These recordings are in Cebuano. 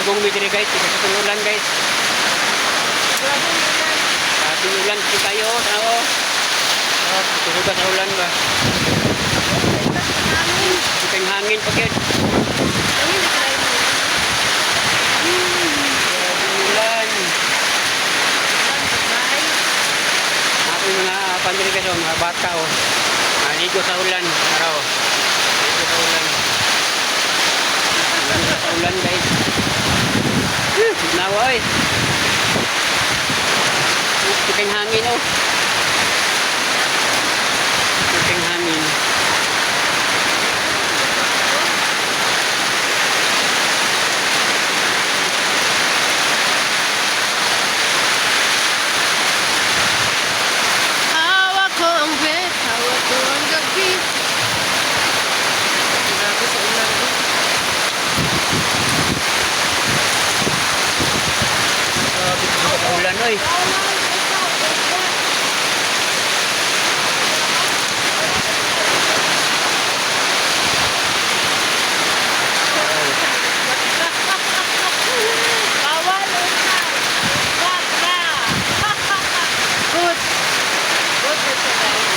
Nagugong mi diri, guys, kasi itong ulan, guys. Grabe ang ulan. Grabe yung ulan dito kayo, tao. Oh, tusuga sa ulan ba. Hangin. Ito yung hangin pag yun. Hangin na kailangan mo. Grabe yung ulan. Ulan, bye. Ako yung mga pandiri guys, oh, mga bata oh. Naligo sa ulan, araw. Naligo sa ulan. Naligo sa ulan, guys. Nawa eh. Ito yung hangin oh. Ito yung hangin. Hawak ko ang bed, hawak ko ang gabi. Grabe sa ulan ko. Grabe sa ulan oy. Bawal ulan. Baka. Good. Good na siya, guys.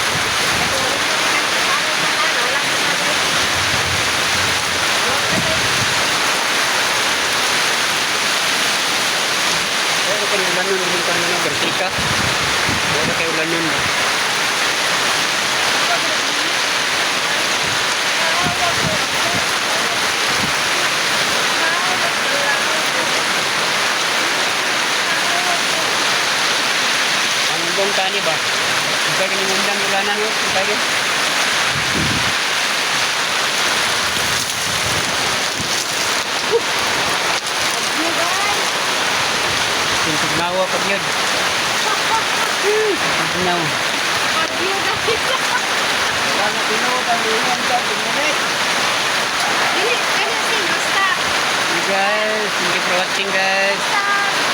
Pero kay ulan nun, hindi ka na bersika. Pero kay ulan nun. Ang bong tani ba? Kaya kini undang ulanan mo, kaya. Yung tugnawa pag yun. Tugnaw. Pag-view, guys. Sana tinuod ang ulan ka, pinunit. Dili, kanya sing, basta. Guys, thank you for watching, guys.